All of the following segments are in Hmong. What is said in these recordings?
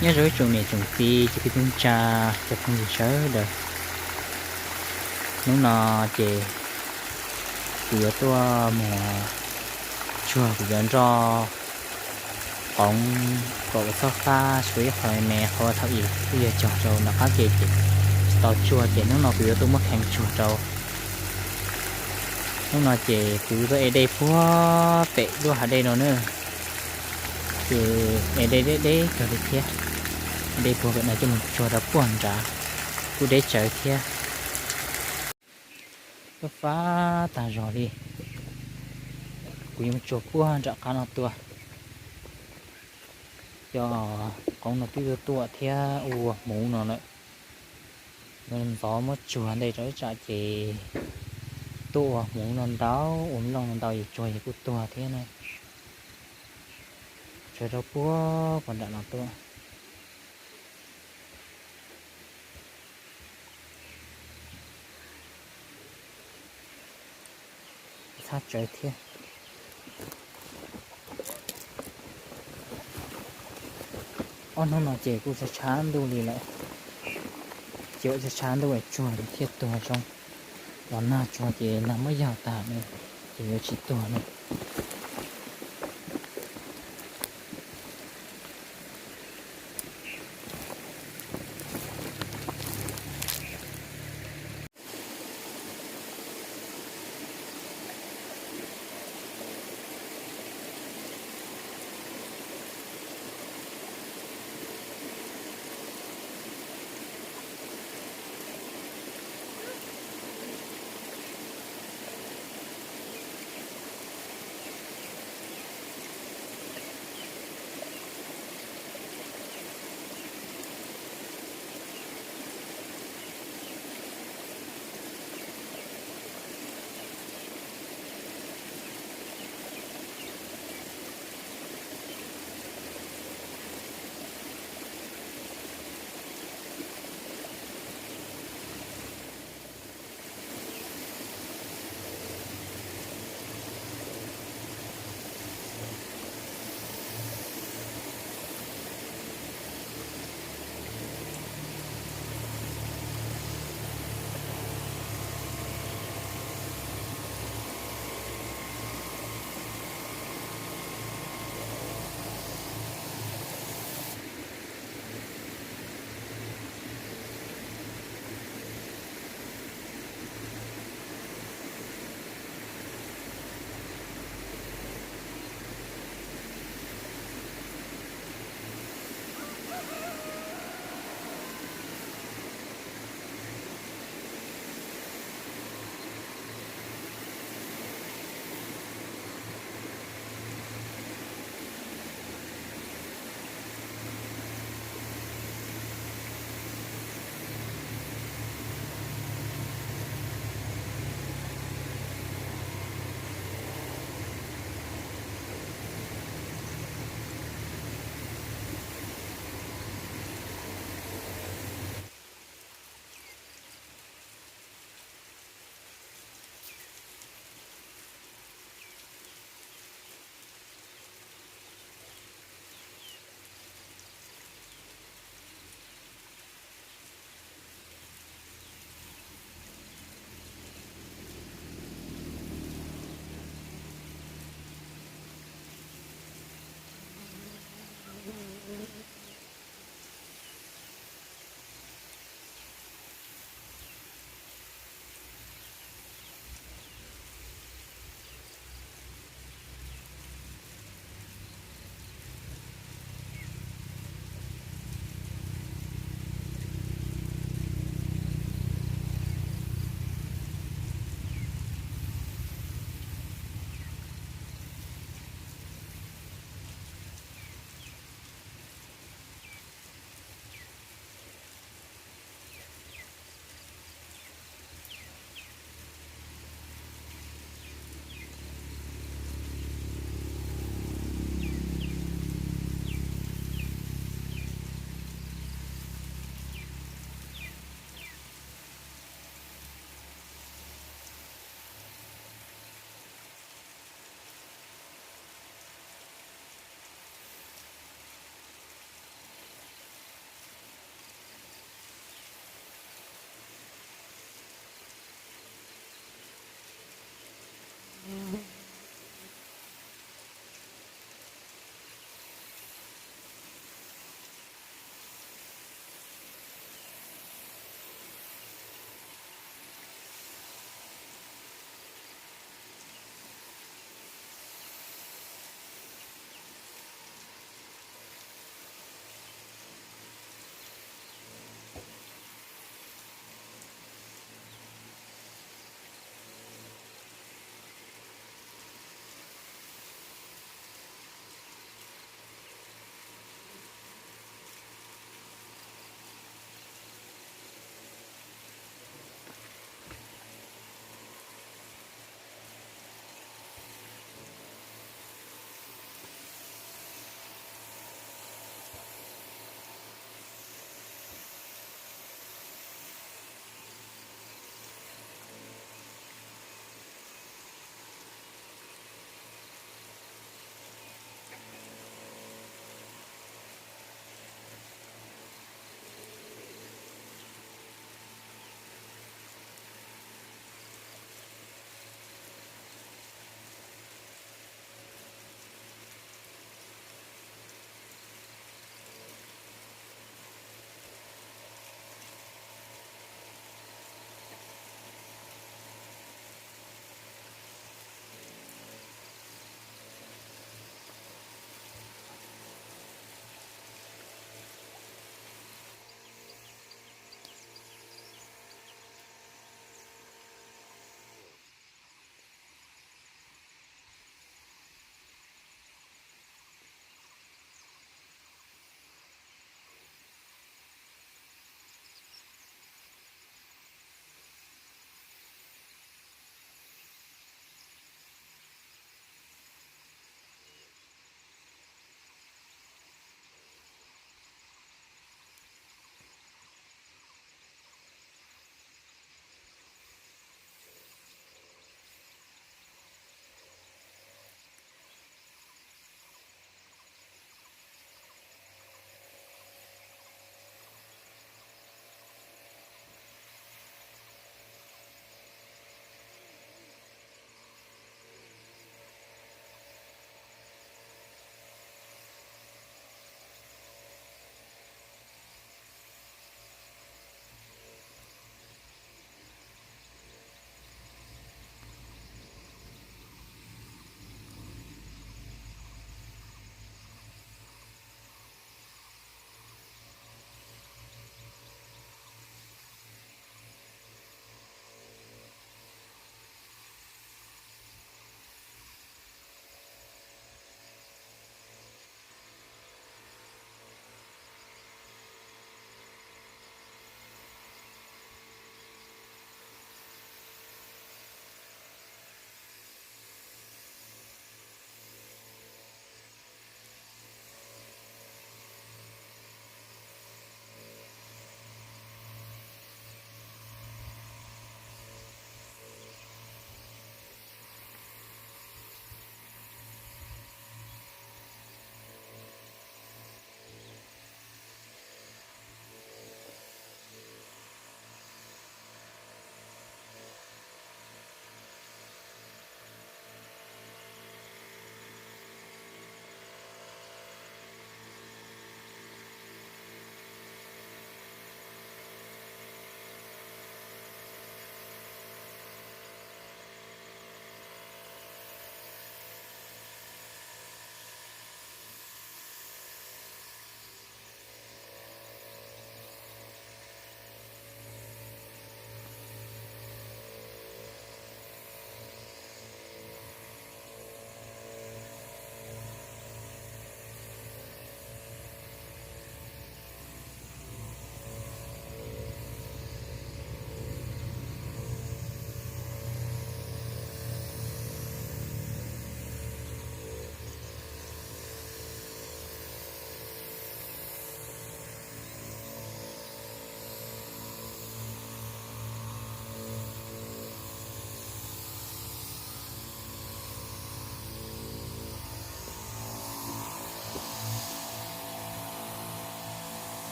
Nyob zoo ib tsoom niam tsoom txiv kwv tij neej tsa cov phooj ywg sawv daws. Hnub no ces kuv yuav tuaj mus tsuag kuv cov nroj qoov kom txhob fab, tshuav ib qho me me qhov thaum ub twb yog cog rau nram qab ke ces tsis tau tsuag ces hnub no kuv yuav tuaj muab kheev tsuag rau. Hnub no ces kuv tuaj ev dej puag pem lub hav dej no na, ces ev dej deb deb kawg li thiab. Ev dej puag pem no coj mus tsuag rau puag nrad, kuj deb tsawv thiab. Tuaj fab tag zog li, kuv yuav mus tsuag puag nram qab no tuaj. Cov qoov no twb tuaj tuaj thiab ua hmuv no lawm. Ntxov muab tsuag ntej rau ib tsam ces tuaj ua hmuv no ntau, ua nplooj no ntau es tsuag es kuj tuag thiab na. Tsuag rau puag puag nram no tuaj. Txhab tsawv thiab. Ob hnub no ces kuj tshav tshav ntuj li lawm, ces ua tshav tshav ntuj es tsuag thiaj tuag zoo. Los nag tsuag ces nag muab yog tag na, ces yuav tsis tuag na.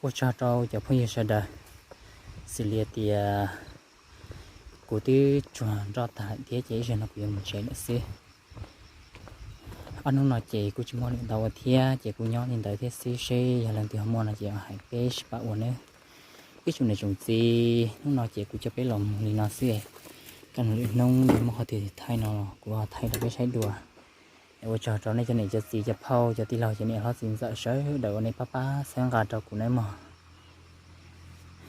Ua tsaug rau cov phooj ywg sawv daws, xws li tias kuv twb tsuag nroj tag lawm thiab ces ib zaug no kuv yuav mus tsev lawm xwb. Ob hnub no ces kuj tsis muaj lwm ntau ua thiab ces kuv nyob li ntawd thiab xwb, seb yog leej twg ho muaj no ces hais peb sib pab ua nawb. Ib tsoom niam tsoom txiv, hnub no ces kuv coj peb los mus li no xwb. Kaj ntug lwm hnub yog muaj qhov twg thaij no los kuv ho thaij rau peb saib dua. Es ua tsaug rau nej cov niam cov txiv cov phauj cov tij laug cov niam hlob txiv ntxawm sawv daws uas nej pab pab txhawb nqa rau kuv nawb mog.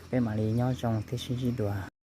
Peb mam li nyob zoo thiab sib ntsib dua.